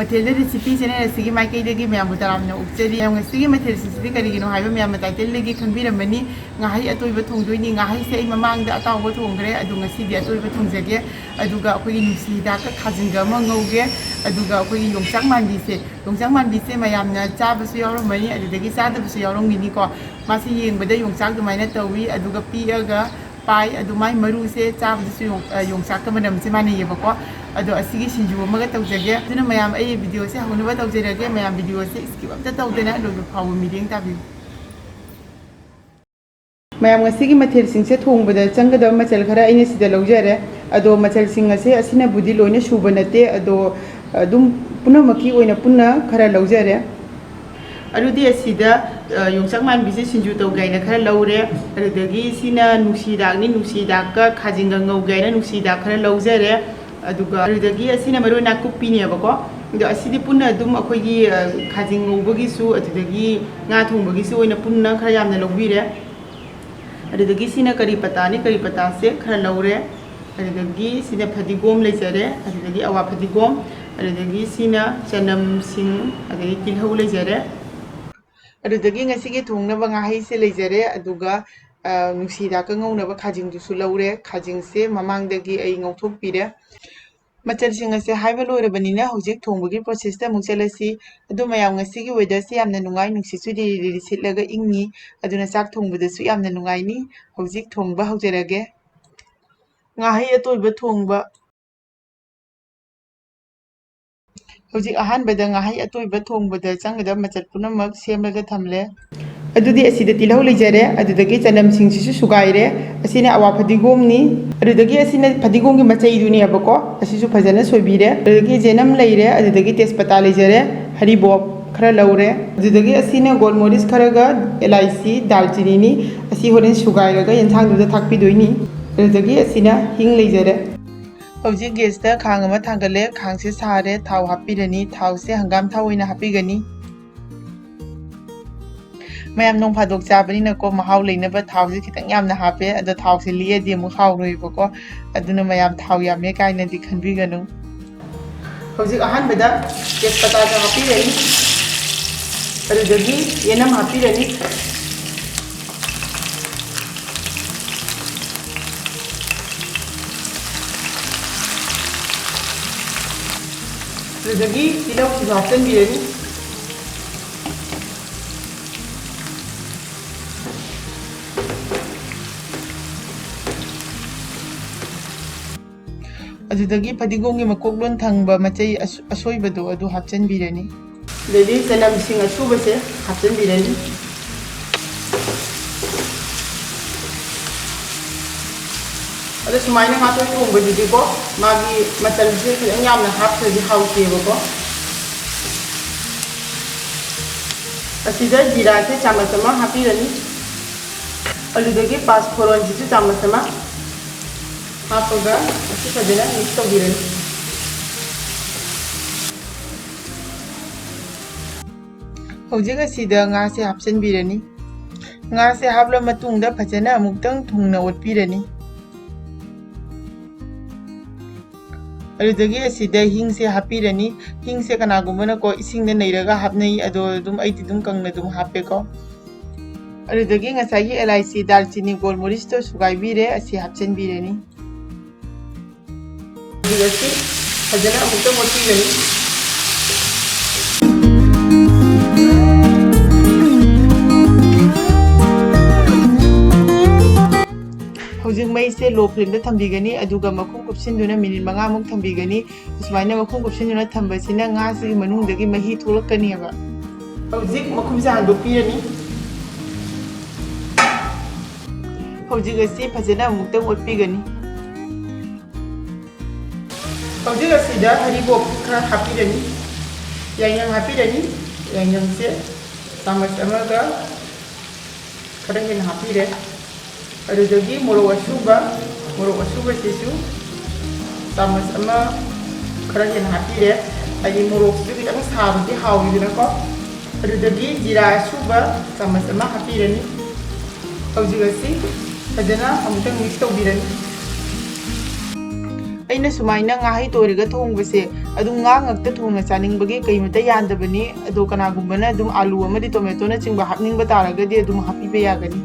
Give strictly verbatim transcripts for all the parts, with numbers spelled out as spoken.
ꯃꯊꯦꯜꯗ recipe channel ꯑꯁꯤꯒꯤ ꯃꯥꯏꯀꯩꯗꯒꯤ ꯃꯌꯥꯝꯕꯨ ꯇꯔꯥꯝꯅ ꯑꯣꯛꯆꯔꯤ꯫ ꯃꯌꯥꯝ, ꯉꯁꯤꯒꯤ ꯃꯊꯦꯜꯁꯤꯡꯁꯤꯗꯤ ꯀꯔꯤꯒꯤꯅꯣ ꯍꯥꯏꯕ ꯃꯌꯥꯝꯅ ꯇꯥꯏꯇꯜꯗꯒꯤ ꯈꯪꯕꯤꯔꯝꯃꯅꯤ꯫ ꯉꯥꯍꯩ ꯑꯇꯣꯏꯕ ꯊꯣꯡꯗꯣꯏꯅꯤ꯫ ꯉꯥꯍꯩꯁꯦ ꯑꯩ ꯃꯃꯥꯡꯗ ꯑꯇꯥꯎꯕ ꯊꯣꯡꯈ꯭ꯔꯦ, ꯑꯗꯣ ꯉꯁꯤꯗꯤ ꯑꯇꯣꯏꯕ ꯊꯣꯡꯖꯒꯦ꯫ ꯑꯗꯨꯒ ꯑꯩꯈꯣꯏꯒꯤ ꯅꯨꯡꯁꯤ ꯍꯤꯗꯥꯛꯀ ꯈꯥꯖꯤꯡꯒ ꯑꯃ ꯉꯧꯒꯦ꯫ ꯑꯗꯨꯒ ꯑꯩꯈꯣꯏꯒꯤ ꯌꯣꯡꯆꯥꯛ ꯃꯥꯟꯕꯤꯁꯦ, ꯌꯣꯡꯆꯥꯛ ꯃꯥꯟꯕꯤꯁꯦ ꯃꯌꯥꯝꯅ ꯆꯥꯕꯁꯨ ꯌꯥꯎꯔꯝꯃꯅꯤ, ꯑꯗꯨꯗꯒꯤ ꯆꯥꯗꯕꯁꯨ ꯌꯥꯎꯔꯝꯒꯅꯤꯀꯣ꯫ ꯃꯥꯁꯦ ꯌꯦꯡꯕꯗ ꯌꯣꯡꯆꯥꯛ ꯑꯗꯨꯃꯥꯏꯅ ꯇꯧꯏ, ꯑꯗꯨꯒ ꯄꯤꯛꯑꯒ ꯄꯥꯏ, ꯑꯗꯨ ꯃꯥꯏ ꯃꯔꯨꯁꯦ ꯆꯥꯕꯗꯁꯨ ꯌꯣꯡ-, ꯑ, ꯌꯣꯡꯆꯥꯛꯀ ꯃꯅꯝꯁꯦ ꯃꯥꯟꯅꯩꯌꯦꯕꯀꯣ꯫ ꯑꯗꯣ ꯑꯁꯤꯒꯤ ꯁꯤꯡꯖꯨ ꯑꯃꯒ ꯇꯧꯖꯒꯦ꯫ ꯑꯗꯨꯅ ꯃꯌꯥꯝ, ꯑꯩ ꯚꯤꯗꯤꯑꯣꯁꯦ ꯍꯧꯅꯕ ꯇꯧꯖꯔꯒꯦ꯫ ꯃꯌꯥꯝ, ꯚꯤꯗꯤꯑꯣꯁꯦ skip ꯑꯝꯇ ꯇꯧꯗꯅ ꯂꯣꯏꯕ ꯐꯥꯎꯕ ꯃꯤꯠꯌꯦꯡ ꯇꯥꯕꯤꯌꯨ꯫ ꯃꯌꯥꯝ, ꯉꯁꯤꯒꯤ ꯃꯊꯦꯜꯁꯤꯡꯁꯦ ꯊꯣꯡꯕꯗ ꯆꯪꯒꯗꯕ ꯃꯆꯜ ꯈꯔ ꯑꯩꯅ ꯁꯤꯗ ꯂꯧꯖꯔꯦ꯫ ꯑꯗꯣ ꯃꯆꯜꯁꯤꯡ ꯑꯁꯦ ꯑꯁꯤꯅꯕꯨꯗꯤ ꯂꯣꯏꯅ ꯁꯨꯕ ꯅꯠꯇꯦ, ꯑꯗꯣ ꯑꯗꯨꯝ ꯄꯨꯝꯅꯃꯛꯀꯤ ꯑꯣꯏꯅ ꯄꯨꯟꯅ ꯈꯔ ꯂꯧꯖꯔꯦ꯫ ꯑꯗꯨꯗꯤ ꯑꯁꯤꯗ, ꯑ, ꯌꯣꯡꯆꯥꯛ ꯃꯥꯟꯕꯤꯁꯦ ꯁꯤꯡꯖꯨ ꯇꯧꯒꯦ ꯍꯥꯏꯅ ꯈꯔ ꯂꯧꯔꯦ꯫ ꯑꯗꯨꯗꯒꯤ ꯁꯤꯅ ꯅꯨꯡꯁꯤ ꯍꯤꯗꯥꯛꯅꯤ, ꯅꯨꯡꯁꯤ ꯍꯤꯗꯥꯛꯀ ꯈꯥꯖꯤꯡꯒ ꯉꯧꯒꯦ ꯍꯥꯏꯅ ꯅꯨꯡꯁꯤ ꯍꯤꯗꯥꯛ ꯈꯔ ꯂꯧꯖꯔꯦ꯫ ꯑꯗꯨꯒ ꯑꯗꯨꯗꯒꯤ ꯑꯁꯤꯅ ꯃꯔꯣꯏ ꯅꯥꯀꯨꯞꯄꯤꯅꯦꯕꯀꯣ꯫ ꯑꯗꯣ ꯑꯁꯤꯗꯤ ꯄꯨꯟꯅ ꯑꯗꯨꯝ ꯑꯩꯈꯣꯏꯒꯤ, ꯑ, ꯈꯥꯖꯤꯡ ꯉꯧꯕꯒꯤꯁꯨ, ꯑꯗꯨꯗꯒꯤ ꯉꯥ ꯊꯣꯡꯕꯒꯤꯁꯨ ꯑꯣꯏꯅ ꯄꯨꯟꯅ ꯈꯔ ꯌꯥꯝꯅ ꯂꯧꯕꯤꯔꯦ꯫ ꯑꯗꯨꯗꯒꯤ ꯁꯤꯅ ꯀꯔꯤ ꯄꯇꯥꯅꯤ, ꯀꯔꯤ ꯄꯇꯥꯁꯦ ꯈꯔ ꯂꯧꯔꯦ꯫ ꯑꯗꯨꯗꯒꯤ ꯁꯤꯅ ꯐꯗꯤꯒꯣꯝ ꯂꯩꯖꯔꯦ, ꯑꯗꯨꯗꯒꯤ ꯑꯋꯥ ꯐꯗꯤꯒꯣꯝ, ꯑꯗꯨꯗꯒꯤ ꯁꯤꯅ ꯆꯅꯝꯁꯤꯡ, ꯑꯗꯒꯤ ꯇꯤꯜꯍꯧ ꯂꯩꯖꯔꯦ꯫ ꯑꯗꯨꯗꯒꯤ ꯉꯁꯤꯒꯤ ꯊꯣꯡꯅꯕ ꯉꯥꯍꯩꯁꯦ ꯂꯩꯖꯔꯦ, ꯑꯗꯨꯒ, ꯑ, ꯅꯨꯡꯁꯤ ꯍꯤꯗꯥꯛꯀ ꯉꯧꯅꯕ ꯈꯥꯖꯤꯡꯗꯨꯁꯨ ꯂꯧꯔꯦ꯫ ꯈꯥꯖꯤꯡꯁꯦ ꯃꯃꯥꯡꯗꯒꯤ ꯑꯩ ꯉꯧꯊꯣꯛꯄꯤꯔꯦ꯫ ꯃꯆꯜꯁꯤꯡ ꯑꯁꯦ ꯍꯥꯏꯕ ꯂꯣꯏꯔꯕꯅꯤꯅ, ꯍꯧꯖꯤꯛ ꯊꯣꯡꯕꯒꯤ ꯄ꯭ꯔꯣꯁꯦꯁꯇ ꯑꯃꯨꯛ ꯆꯠꯂꯁꯤ꯫ ꯑꯗꯨ ꯃꯌꯥꯝ, ꯉꯁꯤꯒꯤ ꯋꯦꯗꯔꯁꯦ ꯌꯥꯝꯅ ꯅꯨꯡꯉꯥꯏ, ꯅꯨꯡꯁꯤꯠꯁꯨ ꯂꯤꯔꯤ ꯂꯤꯔꯤ ꯁꯤꯠꯂꯒ ꯏꯪꯉꯤ, ꯑꯗꯨꯅ ꯆꯥꯛ ꯊꯣꯡꯕꯗꯁꯨ ꯌꯥꯝꯅ ꯅꯨꯡꯉꯥꯏꯅꯤ꯫ ꯍꯧꯖꯤꯛ ꯊꯣꯡꯕ ꯍꯧꯖꯔꯒꯦ꯫ ꯉꯥꯍꯩ ꯑꯇꯣꯏꯕ ꯊꯣꯡꯕ꯫ ꯍꯧꯖꯤꯛ ꯑꯍꯥꯟꯕꯗ ꯉꯥꯍꯩ ꯑꯇꯣꯏꯕ ꯊꯣꯡꯕꯗ ꯆꯪꯒꯗꯕ ꯃꯆꯜ ꯄꯨꯝꯅꯃꯛ ꯁꯦꯝꯂꯒ ꯊꯝꯂꯦ꯫ ꯑꯗꯨꯗꯤ ꯑꯁꯤꯗ ꯇꯤꯜꯍꯧ ꯂꯩꯖꯔꯦ, ꯑꯗꯨꯗꯒꯤ ꯆꯅꯝꯁꯤꯡꯁꯤꯁꯨ ꯁꯨꯒꯥꯏꯔꯦ꯫ ꯑꯁꯤꯅ ꯑꯋꯥ ꯐꯗꯤꯒꯣꯝꯅꯤ, ꯑꯗꯨꯗꯒꯤ ꯑꯁꯤꯅ ꯐꯗꯤꯒꯣꯝꯒꯤ ꯃꯆꯩꯗꯨꯅꯦꯕꯀꯣ, ꯑꯁꯤꯁꯨ ꯐꯖꯅ ꯁꯣꯏꯕꯤꯔꯦ꯫ ꯑꯗꯨꯗꯒꯤ ꯆꯦꯅꯝ ꯂꯩꯔꯦ, ꯑꯗꯨꯗꯒꯤ ꯇꯦꯖꯄꯇꯥ ꯂꯩꯖꯔꯦ, ꯍꯔꯤꯕꯣꯞ ꯈꯔ ꯂꯧꯔꯦ꯫ ꯑꯗꯨꯗꯒꯤ ꯑꯁꯤꯅ ꯒꯣꯜꯃꯣꯔꯤꯁ ꯈꯔꯒ ꯑꯦꯂꯥꯏꯆꯤ, ꯗꯥꯜꯆꯤꯅꯤꯅꯤ꯫ ꯑꯁꯤ ꯍꯣꯔꯦꯟ ꯁꯨꯒꯥꯏꯔꯒ ꯌꯦꯟꯁꯥꯡꯗꯨꯗ ꯊꯥꯛꯄꯤꯗꯣꯏꯅꯤ꯫ ꯑꯗꯨꯗꯒꯤ ꯑꯁꯤꯅ ꯍꯤꯡ ꯂꯩꯖꯔꯦ꯫ ꯍꯧꯖꯤꯛ ꯒꯦꯁꯇ ꯈꯥꯡ ꯑꯃ ꯊꯥꯡꯒꯠꯂꯦ꯫ ꯈꯥꯡꯁꯦ ꯁꯥꯔꯦ꯫ ꯊꯥꯎ ꯍꯥꯞꯄꯤꯔꯅꯤ꯫ ꯊꯥꯎꯁꯦ ꯍꯪꯒꯥꯝ ꯊꯥꯎ ꯑꯣꯏꯅ ꯍꯥꯞꯄꯤꯒꯅꯤ꯫ ꯃꯌꯥꯝ, ꯅꯣꯡ ꯐꯥꯗꯣꯛ ꯆꯥꯕꯅꯤꯅꯀꯣ, ꯃꯍꯥꯎ ꯂꯩꯅꯕ ꯊꯥꯎꯁꯦ ꯈꯤꯇꯪ ꯌꯥꯝꯅ ꯍꯥꯞꯄꯦ꯫ ꯑꯗꯣ ꯊꯥꯎꯁꯦ ꯂꯤꯛꯑꯗꯤ ꯑꯃꯨꯛ ꯍꯥꯎꯔꯣꯏꯕꯀꯣ꯫ ꯑꯗꯨꯅ ꯃꯌꯥꯝ, ꯊꯥꯎ ꯌꯥꯝꯃꯦ ꯀꯥꯏꯅꯗꯤ ꯈꯟꯕꯤꯒꯅꯨ꯫ ꯍꯧꯖꯤꯛ ꯑꯍꯥꯟꯕꯗ ꯇꯦꯖꯄꯇꯥꯁꯨ ꯍꯥꯞꯄꯤꯔꯅꯤ, ꯑꯗꯨꯗꯒꯤ ꯌꯦꯅꯝ ꯍꯥꯞꯄꯤꯔꯅꯤ, ꯑꯗꯨꯗꯒꯤ ꯇꯤꯜꯍꯧꯁꯤꯁꯨ ꯍꯥꯞꯆꯤꯟꯕꯤꯔꯅꯤ꯫ ꯑꯗꯨꯗꯒꯤ ꯐꯗꯤꯒꯣꯝꯒꯤ ꯃꯀꯣꯛꯂꯣꯟ ꯊꯪꯕ ꯃꯆꯩ ꯑꯁ-, ꯑꯁꯣꯏꯕꯗꯣ ꯑꯗꯨ ꯍꯥꯞꯆꯤꯟꯕꯤꯔꯅꯤ꯫ ꯑꯗꯩꯗꯤ ꯆꯅꯝꯁꯤꯡ ꯑꯁꯨꯕꯁꯦ ꯍꯥꯞꯆꯤꯟꯕꯤꯔꯅꯤ꯫ ꯑꯗꯣ ꯁꯨꯃꯥꯏꯅ ꯉꯥ ꯊꯣꯡꯕꯁꯤꯗꯤꯀꯣ, ꯃꯥꯒꯤ ꯃꯆꯜꯁꯦ ꯈꯤꯇꯪ ꯌꯥꯝꯅ ꯍꯥꯞꯇ꯭ꯔꯗꯤ ꯍꯥꯎꯇꯦꯕꯀꯣ꯫ ꯑꯁꯤꯗ ꯖꯤꯔꯥꯁꯦ ꯆꯥꯃꯁ ꯑꯃ ꯍꯥꯞꯄꯤꯔꯅꯤ꯫ ꯑꯗꯨꯗꯒꯤ ꯄꯥꯁ ꯐꯣꯔꯣꯟꯁꯤꯁꯨ ꯆꯥꯃꯁ ꯑꯃ ꯍꯥꯞꯄꯒ ꯑꯁꯤ ꯐꯖꯅ ꯃꯤꯛꯁ ꯇꯧꯕꯤꯔꯅꯤ꯫ ꯍꯧꯖꯤꯛ ꯑꯁꯤꯗ ꯉꯥꯁꯦ ꯍꯥꯞꯆꯤꯟꯕꯤꯔꯅꯤ꯫ ꯉꯥꯁꯦ ꯍꯥꯞꯂ ꯃꯇꯨꯡꯗ ꯐꯖꯅ ꯑꯃꯨꯛꯇꯪ ꯊꯨꯡꯅ ꯑꯣꯠꯄꯤꯔꯅꯤ꯫ ꯑꯗꯨꯗꯒꯤ ꯑꯁꯤꯗ ꯍꯤꯡꯁꯦ ꯍꯥꯞꯄꯤꯔꯅꯤ꯫ ꯍꯤꯡꯁꯦ ꯀꯅꯥꯒꯨꯝꯕꯅꯀꯣ ꯏꯁꯤꯡꯗ ꯅꯩꯔꯒ ꯍꯥꯞꯅꯩ, ꯑꯗꯣ ꯑꯗꯨꯝ ꯑꯩꯗꯤ ꯑꯗꯨꯝ ꯀꯪꯅ ꯑꯗꯨꯝ ꯍꯥꯞꯄꯦꯀꯣ꯫ ꯑꯗꯨꯗꯒꯤ ꯉꯁꯥꯏꯒꯤ ꯑꯦꯂꯥꯏꯆꯤ, ꯗꯥꯜꯆꯤꯅꯤ, ꯒꯣꯜꯃꯣꯔꯤꯁꯇꯣ ꯁꯨꯒꯥꯏꯕꯤꯔꯦ, ꯑꯁꯤ ꯍꯥꯞꯆꯤꯟꯕꯤꯔꯅꯤ꯫ ꯑꯗꯨꯒ ꯁꯤ ꯐꯖꯅ ꯑꯃꯨꯛꯇꯪ ꯑꯣꯠꯄꯤꯔꯅꯤ꯫ ꯍꯧꯖꯤꯛ ꯃꯩꯁꯦ ꯂꯣ ꯐ꯭ꯂꯦꯝꯗ ꯊꯝꯕꯤꯒꯅꯤ, ꯑꯗꯨꯒ ꯃꯈꯨꯝ ꯀꯨꯞꯁꯤꯟꯗꯨꯅ ꯃꯤꯅꯤꯠ ꯃꯉꯥꯃꯨꯛ ꯊꯝꯕꯤꯒꯅꯤ꯫ ꯁꯨꯃꯥꯏꯅ ꯃꯈꯨꯝ ꯀꯨꯞꯁꯤꯟꯗꯨꯅ ꯊꯝꯕꯁꯤꯅ ꯉꯥꯁꯤꯒꯤ ꯃꯅꯨꯡꯗꯒꯤ ꯃꯍꯤ ꯊꯣꯛꯂꯛꯀꯅꯦꯕ꯫ ꯍꯧꯖꯤꯛ ꯃꯈꯨꯝꯁꯦ ꯍꯥꯡꯗꯣꯛꯄꯤꯔꯅꯤ꯫ ꯍꯧꯖꯤꯛ ꯑꯁꯤ ꯐꯖꯅ ꯑꯃꯨꯛꯇꯪ ꯑꯣꯠꯄꯤꯒꯅꯤ꯫ ꯍꯧꯖꯤꯛ ꯑꯁꯤꯗ ꯍꯔꯤꯕꯣꯞ ꯈꯔ ꯍꯥꯞꯄꯤꯔꯅꯤ, ꯌꯥꯏꯉꯪ ꯍꯥꯞꯄꯤꯔꯅꯤ꯫ ꯌꯥꯏꯉꯪꯁꯦ ꯆꯥꯃꯁ ꯑꯃꯒ ꯈꯔ ꯍꯦꯟꯅ ꯍꯥꯞꯄꯤꯔꯦ꯫ ꯑꯗꯨꯗꯒꯤ ꯃꯣꯔꯣꯛ ꯑꯁꯨꯕ, ꯃꯣꯔꯣꯛ ꯑꯁꯨꯕꯁꯤꯁꯨ ꯆꯥꯃꯁ ꯑꯃ ꯈꯔ ꯍꯦꯟꯅ ꯍꯥꯞꯄꯤꯔꯦ꯫ ꯍꯥꯏꯗꯤ ꯃꯣꯔꯣꯛꯁꯤꯁꯨ ꯈꯤꯇꯪ ꯁꯥꯕꯗꯤ ꯍꯥꯎꯋꯤꯗꯅꯀꯣ꯫ ꯑꯗꯨꯗꯒꯤ ꯖꯤꯔꯥ ꯑꯁꯨꯕ ꯆꯥꯃꯁ ꯑꯃ ꯍꯥꯞꯄꯤꯔꯅꯤ꯫ ꯍꯧꯖꯤꯛ ꯑꯁꯤ ꯐꯖꯅ ꯑꯃꯨꯛꯇꯪ ꯃꯤꯛꯁ ꯇꯧꯕꯤꯔꯅꯤ꯫ ꯑꯩꯅ ꯁꯨꯃꯥꯏꯅ ꯉꯥꯍꯩ ꯇꯣꯏꯔꯒ ꯊꯣꯡꯕꯁꯦ ꯑꯗꯨꯝ ꯉꯥ ꯉꯥꯛꯇ ꯊꯣꯡꯅ ꯆꯥꯅꯤꯡꯕꯒꯤ ꯀꯩꯃꯇ ꯌꯥꯟꯗꯕꯅꯤ꯫ ꯑꯗꯣ ꯀꯅꯥꯒꯨꯝꯕꯅ ꯑꯗꯨꯝ ꯑꯥꯂꯨ ꯑꯃꯗꯤ ꯇꯣꯃꯦꯇꯣꯅꯆꯤꯡꯕ ꯍꯥꯞꯅꯤꯡꯕ ꯇꯥꯔꯒꯗꯤ ꯑꯗꯨꯝ ꯍꯥꯞꯄꯤꯕ ꯌꯥꯒꯅꯤ꯫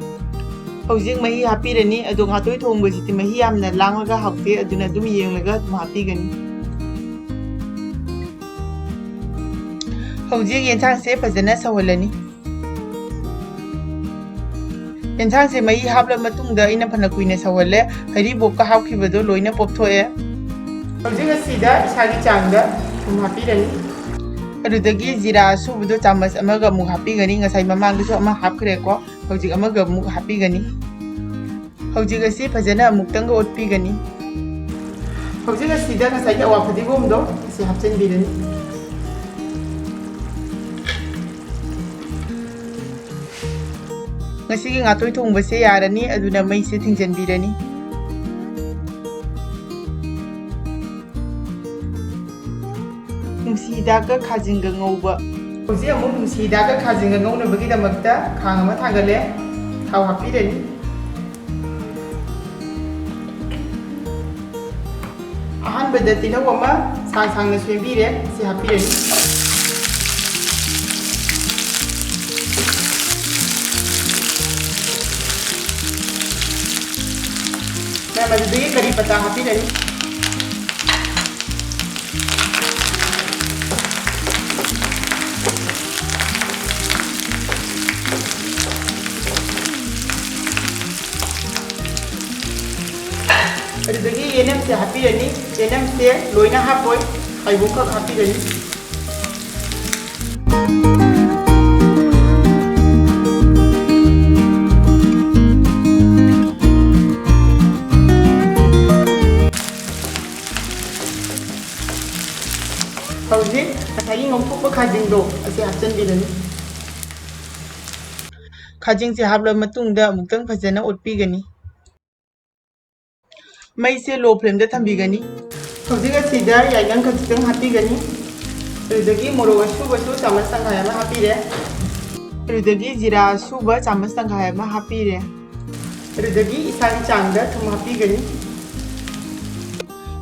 ꯍꯧꯖꯤꯛ ꯃꯍꯤ ꯍꯥꯞꯄꯤꯔꯅꯤ꯫ ꯑꯗꯣ ꯉꯥꯇꯣꯏ ꯊꯣꯡꯕꯁꯤꯗꯤ ꯃꯍꯤ ꯌꯥꯝꯅ ꯂꯥꯡꯂꯒ ꯍꯥꯎꯇꯦ, ꯑꯗꯨꯅ ꯑꯗꯨꯝ ꯌꯦꯡꯂꯒ ꯑꯗꯨꯝ ꯍꯥꯞꯄꯤꯒꯅꯤ꯫ ꯍꯧꯖꯤꯛ ꯌꯦꯟꯁꯥꯡꯁꯦ ꯐꯖꯅ ꯁꯧꯍꯜꯂꯅꯤ꯫ ꯌꯦꯟꯁꯥꯡꯁꯦ ꯃꯍꯤ ꯍꯥꯞꯂ ꯃꯇꯨꯡꯗ ꯑꯩꯅ ꯐꯅ ꯀꯨꯏꯅ ꯁꯧꯍꯜꯂꯦ꯫ ꯍꯔꯤꯕꯣꯞꯀ ꯍꯥꯞꯈꯤꯕꯗꯣ ꯂꯣꯏꯅ ꯄꯣꯞꯊꯣꯛꯑꯦ꯫ ꯍꯧꯖꯤꯛ ꯑꯁꯤꯗ ꯏꯁꯥꯒꯤ ꯆꯥꯡꯗ ꯊꯨꯝ ꯍꯥꯞꯄꯤꯔꯅꯤ꯫ ꯑꯗꯨꯗꯒꯤ ꯖꯤꯔꯥ ꯑꯁꯨꯕꯗꯣ ꯆꯥꯃꯁ ꯑꯃꯒ ꯑꯃꯨꯛ ꯍꯥꯞꯄꯤꯒꯅꯤ꯫ ꯉꯁꯥꯏ ꯃꯃꯥꯡꯗꯁꯨ ꯑꯃ ꯍꯥꯞꯈ꯭ꯔꯦꯀꯣ꯫ ꯍꯧꯖꯤꯛ ꯑꯃꯒ ꯑꯃꯨꯛ ꯍꯥꯞꯄꯤꯒꯅꯤ꯫ ꯍꯧꯖꯤꯛ ꯑꯁꯤ ꯐꯖꯅ ꯑꯃꯨꯛꯇꯪꯒ ꯑꯣꯠꯄꯤꯒꯅꯤ꯫ ꯍꯧꯖꯤꯛ ꯑꯁꯤꯗ ꯉꯁꯥꯏꯒꯤ ꯑꯋꯥ ꯐꯗꯤꯒꯣꯝꯗꯣ ꯑꯁꯤ ꯍꯥꯞꯆꯤꯟꯕꯤꯔꯅꯤ꯫ ꯉꯁꯤꯒꯤ ꯉꯥꯇꯣꯏ ꯊꯣꯡꯕꯁꯦ ꯌꯥꯔꯅꯤ, ꯑꯗꯨꯅ ꯃꯩꯁꯦ ꯊꯤꯡꯖꯤꯟꯕꯤꯔꯅꯤ꯫ ꯅꯨꯡꯁꯤ ꯍꯤꯗꯥꯛꯀ ꯈꯥꯖꯤꯡꯒ ꯉꯧꯕ꯫ ꯍꯧꯖꯤꯛ ꯑꯃꯨꯛ ꯅꯨꯡꯁꯤ ꯍꯤꯗꯥꯛꯀ ꯈꯥꯖꯤꯡꯒ ꯉꯧꯅꯕꯒꯤꯗꯃꯛꯇ ꯈꯥꯡ ꯑꯃ ꯊꯥꯡꯒꯠꯂꯦ꯫ ꯊꯥꯎ ꯍꯥꯞꯄꯤꯔꯅꯤ꯫ ꯑꯍꯥꯟꯕꯗ ꯇꯤꯜꯍꯧ ꯑꯃ ꯁꯥꯡ ꯁꯥꯡꯅ ꯁꯦꯝꯕꯤꯔꯦ, ꯁꯤ ꯍꯥꯞꯄꯤꯔꯅꯤ꯫ ꯃꯌꯥꯝ ꯑꯗꯨꯗꯒꯤ ꯀꯔꯤ ꯄꯇꯥ ꯍꯥꯞꯄꯤꯔꯅꯤ꯫ ꯑꯗꯨꯗꯒꯤ ꯌꯦꯅꯝꯁꯦ ꯍꯥꯞꯄꯤꯔꯅꯤ꯫ ꯌꯦꯅꯝꯁꯦ ꯂꯣꯏꯅ ꯍꯥꯞꯄꯣꯏ, ꯐꯩꯕꯣꯛꯈꯛ ꯍꯥꯞꯄꯤꯔꯅꯤ꯫ ꯍꯧꯖꯤꯛ ꯉꯁꯥꯏꯒꯤ ꯉꯧꯊꯣꯛꯄ ꯈꯥꯖꯤꯡꯗꯣ ꯑꯁꯤ ꯍꯥꯞꯆꯤꯟꯕꯤꯔꯅꯤ꯫ ꯈꯥꯖꯤꯡꯁꯦ ꯍꯥꯞꯂꯕ ꯃꯇꯨꯡꯗ ꯑꯃꯨꯛꯇꯪ ꯐꯖꯅ ꯑꯣꯠꯄꯤꯒꯅꯤ꯫ ꯃꯩꯁꯦ low flameꯗ ꯊꯝꯕꯤꯒꯅꯤ꯫ ꯍꯧꯖꯤꯛ ꯑꯁꯤꯗ ꯌꯥꯏꯉꯪ ꯈꯖꯤꯛꯇꯪ ꯍꯥꯞꯄꯤꯒꯅꯤ꯫ ꯑꯗꯨꯗꯒꯤ ꯃꯣꯔꯣꯛ ꯑꯁꯨꯕꯁꯨ ꯆꯥꯃꯁ ꯇꯪꯈꯥꯏ ꯑꯃ ꯍꯥꯞꯄꯤꯔꯦ꯫ ꯑꯗꯨꯗꯒꯤ ꯖꯤꯔꯥ ꯑꯁꯨꯕ ꯆꯥꯃꯁ ꯇꯪꯈꯥꯏ ꯑꯃ ꯍꯥꯞꯄꯤꯔꯦ꯫ ꯑꯗꯨꯗꯒꯤ ꯏꯁꯥꯒꯤ ꯆꯥꯡꯗ ꯊꯨꯝ ꯍꯥꯞꯄꯤꯒꯅꯤ꯫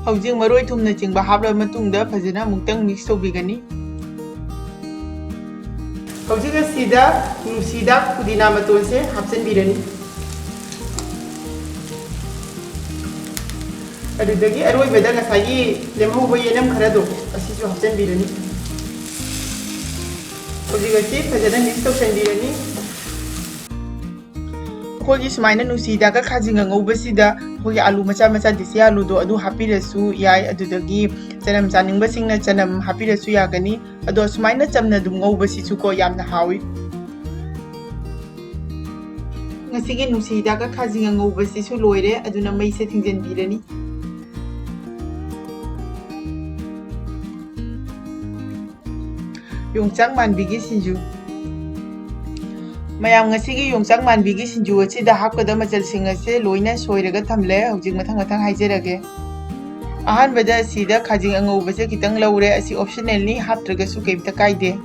ꯍꯧꯖꯤꯛ ꯃꯔꯣꯏ ꯊꯨꯝꯅꯆꯤꯡꯕ ꯍꯥꯞꯂꯕ ꯃꯇꯨꯡꯗ ꯐꯖꯅ ꯑꯃꯨꯛꯇꯪ mix ꯇꯧꯕꯤꯒꯅꯤ꯫ ꯍꯧꯖꯤꯛ ꯑꯁꯤꯗ ꯅꯨꯡꯁꯤꯗꯥꯛ ꯄꯨꯗꯤꯅꯥ ꯃꯇꯣꯟꯁꯦ ꯍꯥꯞꯆꯤꯟꯕꯤꯔꯅꯤ꯫ ꯑꯗꯨꯗꯒꯤ ꯑꯔꯣꯏꯕꯗ ꯉꯁꯥꯏꯒꯤ ꯂꯦꯝꯍꯧꯕ ꯌꯦꯅꯝ ꯈꯔꯗꯣ ꯑꯁꯤꯁꯨ ꯍꯥꯞꯆꯤꯟꯕꯤꯔꯅꯤ꯫ ꯍꯧꯖꯤꯛ ꯑꯁꯤ ꯐꯖꯅ mix ꯇꯧꯁꯟꯕꯤꯔꯅꯤ꯫ ꯑꯩꯈꯣꯏꯒꯤ ꯁꯨꯃꯥꯏꯅ ꯅꯨꯡꯁꯤꯗꯥꯛꯀ ꯈꯥꯖꯤꯡꯒ ꯉꯧꯕꯁꯤꯗ ꯑꯩꯈꯣꯏꯒꯤ ꯑꯥꯂꯨ ꯃꯆꯥ ꯃꯆꯥ ꯗꯦꯁꯤ ꯑꯥꯂꯨꯗꯣ ꯑꯗꯨ ꯍꯥꯞꯄꯤꯔꯁꯨ ꯌꯥꯏ, ꯑꯗꯨꯗꯒꯤ ꯆꯅꯝ ꯆꯥꯅꯤꯡꯕꯁꯤꯡꯅ ꯆꯅꯝ ꯍꯥꯞꯄꯤꯔꯁꯨ ꯌꯥꯒꯅꯤ꯫ ꯑꯗꯣ ꯁꯨꯃꯥꯏꯅ ꯆꯝꯅ ꯑꯗꯨꯝ ꯉꯧꯕꯁꯤꯁꯨꯀꯣ ꯌꯥꯝꯅ ꯍꯥꯎꯏ꯫ ꯉꯁꯤꯒꯤ ꯅꯨꯡꯁꯤꯗꯥꯛꯀ ꯈꯥꯖꯤꯡꯒ ꯉꯧꯕꯁꯤꯁꯨ ꯂꯣꯏꯔꯦ, ꯑꯗꯨꯅ ꯃꯩꯁꯦ ꯊꯤꯡꯖꯤꯟꯕꯤꯔꯅꯤ꯫ ꯌꯣꯡꯆꯥꯛ ꯃꯥꯟꯕꯤꯒꯤ ꯁꯤꯡꯖꯨ꯫ ꯃꯌꯥꯝ, ꯉꯁꯤꯒꯤ ꯌꯣꯡꯆꯥꯛ ꯃꯥꯟꯕꯤꯒꯤ ꯁꯤꯡꯖꯨ ꯑꯁꯤꯗ ꯍꯥꯞꯀꯗꯕ ꯃꯆꯜꯁꯤꯡ ꯑꯁꯦ ꯂꯣꯏꯅ ꯁꯣꯏꯔꯒ ꯊꯝꯂꯦ꯫ ꯍꯧꯖꯤꯛ ꯃꯊꯪ ꯃꯊꯪ ꯍꯥꯏꯖꯔꯒꯦ꯫ ꯑꯍꯥꯟꯕꯗ ꯑꯁꯤꯗ ꯈꯥꯖꯤꯡ ꯑꯉꯧꯕꯁꯦ ꯈꯤꯇꯪ ꯂꯧꯔꯦ꯫ ꯑꯁꯤ optionalꯅꯤ, ꯍꯥꯞꯇ꯭ꯔꯒꯁꯨ ꯀꯩꯝꯇ ꯀꯥꯏꯗꯦ꯫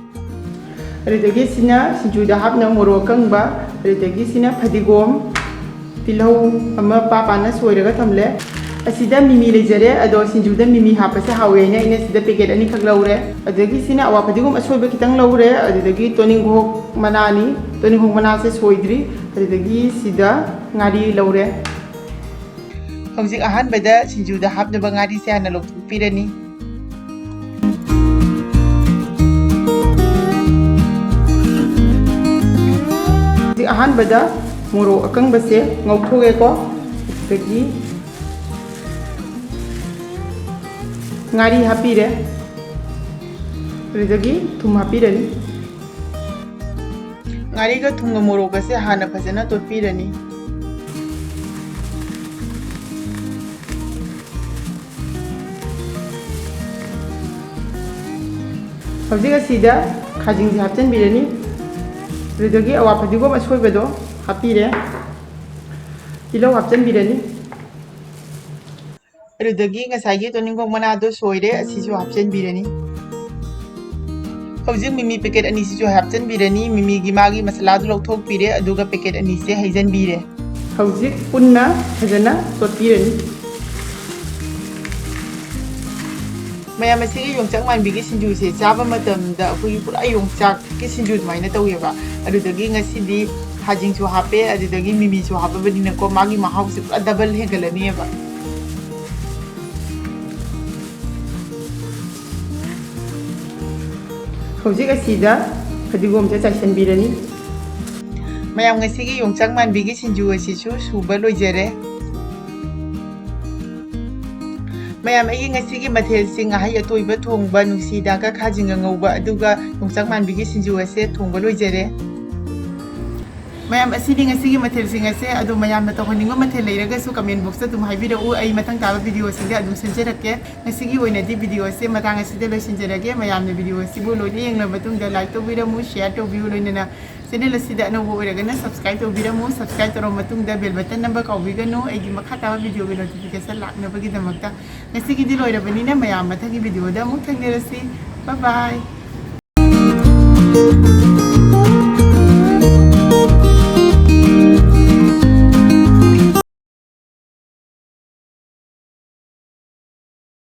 ꯑꯗꯨꯗꯒꯤ ꯁꯤꯅ ꯁꯤꯡꯖꯨꯗ ꯍꯥꯞꯅꯕ ꯃꯣꯔꯣꯛ ꯑꯀꯪꯕ, ꯑꯗꯨꯗꯒꯤ ꯁꯤꯅ ꯐꯗꯤꯒꯣꯝ, ꯇꯤꯜꯍꯧ ꯑꯃ ꯄꯥ ꯄꯥꯅ ꯁꯣꯏꯔꯒ ꯊꯝꯂꯦ꯫ ꯑꯁꯤꯗ ꯃꯤꯃꯤ ꯂꯩꯖꯔꯦ, ꯑꯗꯣ ꯁꯤꯡꯖꯨꯗ ꯃꯤꯃꯤ ꯍꯥꯞꯄꯁꯦ ꯍꯥꯎꯋꯦ ꯍꯥꯏꯅ ꯑꯩꯅ ꯁꯤꯗ packet ꯑꯅꯤꯈꯛ ꯂꯧꯔꯦ꯫ ꯑꯗꯨꯗꯒꯤ ꯁꯤꯅ ꯑꯋꯥ ꯐꯗꯤꯒꯣꯝ ꯑꯁꯣꯏꯕ ꯈꯤꯇꯪ ꯂꯧꯔꯦ, ꯑꯗꯨꯗꯒꯤ ꯇꯣꯅꯤꯡꯈꯣꯛ ꯃꯅꯥꯅꯤ, ꯇꯣꯅꯤꯡꯈꯣꯛ ꯃꯅꯥꯁꯦ ꯁꯣꯏꯗ꯭ꯔꯤ, ꯑꯗꯨꯗꯒꯤ ꯁꯤꯗ ꯉꯥꯔꯤ ꯂꯧꯔꯦ꯫ ꯍꯧꯖꯤꯛ ꯑꯍꯥꯟꯕꯗ ꯁꯤꯡꯖꯨꯗ ꯍꯥꯞꯅꯕ ꯉꯥꯔꯤꯁꯦ ꯍꯥꯟꯅ ꯂꯧꯊꯣꯛꯄꯤꯔꯅꯤ꯫ ꯍꯧꯖꯤꯛ ꯑꯍꯥꯟꯕꯗ ꯃꯣꯔꯣꯛ ꯑꯀꯪꯕꯁꯦ ꯉꯧꯊꯣꯛꯑꯦꯀꯣ, ꯑꯗꯒꯤ ꯉꯥꯔꯤ ꯍꯥꯞꯄꯤꯔꯦ, ꯑꯗꯨꯗꯒꯤ ꯊꯨꯝ ꯍꯥꯞꯄꯤꯔꯅꯤ꯫ ꯉꯥꯔꯤꯒ ꯊꯨꯝꯒ ꯃꯣꯔꯣꯛꯀꯁꯦ ꯍꯥꯟꯅ ꯐꯖꯅ ꯇꯣꯠꯄꯤꯔꯅꯤ꯫ ꯍꯧꯖꯤꯛ ꯑꯁꯤꯗ ꯈꯥꯖꯤꯡꯁꯦ ꯍꯥꯞꯆꯤꯟꯕꯤꯔꯅꯤ꯫ ꯑꯗꯨꯗꯒꯤ ꯑꯋꯥ ꯐꯗꯤꯒꯣꯝ ꯑꯁꯣꯏꯕꯗꯣ ꯍꯥꯞꯄꯤꯔꯦ꯫ ꯇꯤꯜꯍꯧ ꯍꯥꯞꯆꯤꯟꯕꯤꯔꯅꯤ꯫ ꯑꯗꯨꯗꯒꯤ ꯉꯁꯥꯏꯒꯤ ꯇꯣꯅꯤꯡꯈꯣꯛ ꯃꯅꯥꯗꯣ ꯁꯣꯏꯔꯦ, ꯑꯁꯤꯁꯨ ꯍꯥꯞꯆꯤꯟꯕꯤꯔꯅꯤ꯫ ꯍꯧꯖꯤꯛ ꯃꯤꯃꯤ packet ꯑꯅꯤꯁꯤꯁꯨ ꯍꯥꯞꯆꯤꯟꯕꯤꯔꯅꯤ꯫ ꯃꯤꯃꯤꯒꯤ ꯃꯥꯒꯤ ꯃꯁꯥꯂꯥꯗꯨ ꯂꯧꯊꯣꯛꯄꯤꯔꯦ, ꯑꯗꯨꯒ packet ꯑꯅꯤꯁꯦ ꯍꯩꯖꯤꯟꯕꯤꯔꯦ꯫ ꯍꯧꯖꯤꯛ ꯄꯨꯟꯅ ꯐꯖꯅ ꯇꯣꯠꯄꯤꯔꯅꯤ꯫ ꯃꯌꯥꯝ, ꯑꯁꯤꯒꯤ ꯌꯣꯡꯆꯥꯛ ꯃꯥꯟꯕꯤꯒꯤ ꯁꯤꯡꯖꯨꯁꯦ ꯆꯥꯕ ꯃꯇꯝꯗ ꯑꯩꯈꯣꯏꯒꯤ ꯄꯨꯔꯥ ꯌꯣꯡꯆꯥꯛꯀꯤ ꯁꯤꯡꯖꯨ ꯑꯗꯨꯃꯥꯏꯅ ꯇꯧꯋꯦꯕ꯫ ꯑꯗꯨꯗꯒꯤ ꯉꯁꯤꯗꯤ ꯈꯥꯖꯤꯡꯁꯨ ꯍꯥꯞꯄꯦ, ꯑꯗꯨꯗꯒꯤ ꯃꯤꯃꯤꯁꯨ ꯍꯥꯞꯄꯕꯅꯤꯅꯀꯣ, ꯃꯥꯒꯤ ꯃꯍꯥꯎꯁꯦ ꯄꯨꯔꯥ ꯗꯕꯜ ꯍꯦꯟꯒꯠꯂꯅꯦꯕ꯫ ꯍꯧꯖꯤꯛ ꯑꯁꯤꯗ ꯐꯗꯤꯒꯣꯝꯁꯦ ꯆꯥꯏꯁꯤꯟꯕꯤꯔꯅꯤ꯫ ꯃꯌꯥꯝ, ꯉꯁꯤꯒꯤ ꯌꯣꯡꯆꯥꯛ ꯃꯥꯟꯕꯤꯒꯤ ꯁꯤꯡꯖꯨ ꯑꯁꯤꯁꯨ ꯁꯨꯕ ꯂꯣꯏꯖꯔꯦ꯫ ꯃꯌꯥꯝ, ꯑꯩꯒꯤ ꯉꯁꯤꯒꯤ ꯃꯊꯦꯜꯁꯤꯡ, ꯉꯥꯍꯩ ꯑꯇꯣꯏꯕ ꯊꯣꯡꯕ, ꯅꯨꯡꯁꯤ ꯍꯤꯗꯥꯛꯀ ꯈꯥꯖꯤꯡꯒ ꯉꯧꯕ, ꯑꯗꯨꯒ ꯌꯣꯡꯆꯥꯛ ꯃꯥꯟꯕꯤꯒꯤ ꯁꯤꯡꯖꯨ ꯑꯁꯦ ꯊꯣꯡꯕ ꯂꯣꯏꯖꯔꯦ꯫ ꯃꯌꯥꯝ, ꯑꯁꯤꯅꯤ ꯉꯁꯤꯒꯤ ꯃꯊꯦꯜꯁꯤꯡ ꯑꯁꯦ꯫ ꯑꯗꯣ ꯃꯌꯥꯝꯅ ꯇꯧꯍꯟꯅꯤꯡꯕ ꯃꯊꯦꯜ ꯂꯩꯔꯒꯁꯨ comment boxꯇ ꯑꯗꯨꯝ ꯍꯥꯏꯕꯤꯔꯛꯎ, ꯑꯩ ꯃꯊꯪ ꯇꯥꯕ videoꯁꯤꯡꯗ ꯑꯗꯨꯝ ꯁꯦꯝꯖꯔꯛꯀꯦ꯫ ꯉꯁꯤꯒꯤ ꯑꯣꯏꯅꯗꯤ video ꯑꯁꯦ ꯃꯇꯥꯡ ꯑꯁꯤꯗ ꯂꯣꯏꯁꯤꯟꯖꯔꯒꯦ꯫ ꯃꯌꯥꯝꯅ video ꯑꯁꯤꯕꯨ ꯂꯣꯏꯅ ꯌꯦꯡꯂꯕ ꯃꯇꯨꯡꯗ like ꯇꯧꯕꯤꯔꯝꯃꯨ, share ꯇꯧꯕꯤꯌꯨ, ꯂꯣꯏꯅꯅ channel ꯑꯁꯤꯗ ꯑꯅꯧꯕ ꯑꯣꯏꯔꯒꯅ subscribe ꯇꯧꯕꯤꯔꯝꯃꯨ꯫ Subscribe ꯇꯧꯔꯕ ꯃꯇꯨꯡꯗ bell button ꯅꯝꯕ ꯀꯥꯎꯕꯤꯒꯅꯨ, ꯑꯩꯒꯤ ꯃꯈꯥ ꯇꯥꯕ videoꯒꯤ notification ꯂꯥꯛꯅꯕꯒꯤꯗꯃꯛꯇ꯫ ꯉꯁꯤꯒꯤꯗꯤ ꯂꯣꯏꯔꯕꯅꯤꯅ ꯃꯌꯥꯝ, ꯃꯊꯪꯒꯤ videoꯗ ꯑꯃꯨꯛ ꯊꯦꯡꯅꯔꯁꯤ꯫ Bye bye꯫